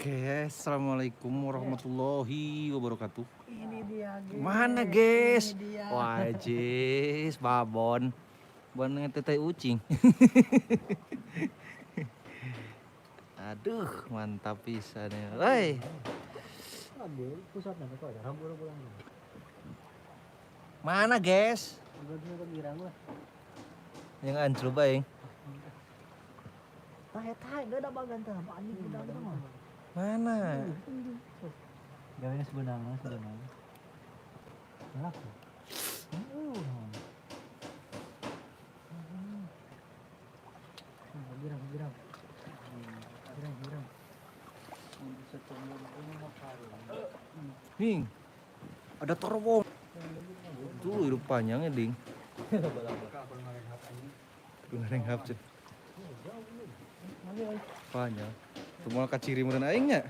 Oke, assalamualaikum warahmatullahi wabarakatuh. Ini dia, guys. Mana, guys? Ini dia. Wah, jis, babon. Bon tete ucing. Aduh, mantap pisan ya. Woi. Mana, guys? Yang anjlo bae. Tah eta enggak ada bagan tah, anjing udah ada mah. Mana? Gawenya sebenarnya sebenarnya. Laku. Girang, girang. Girang, girang. Nih. Ada terowong. Tuh hidup panjangnya, Ding. Ngarenghap cuy. Panjang. Tuh mau kaciri meureun aing nya.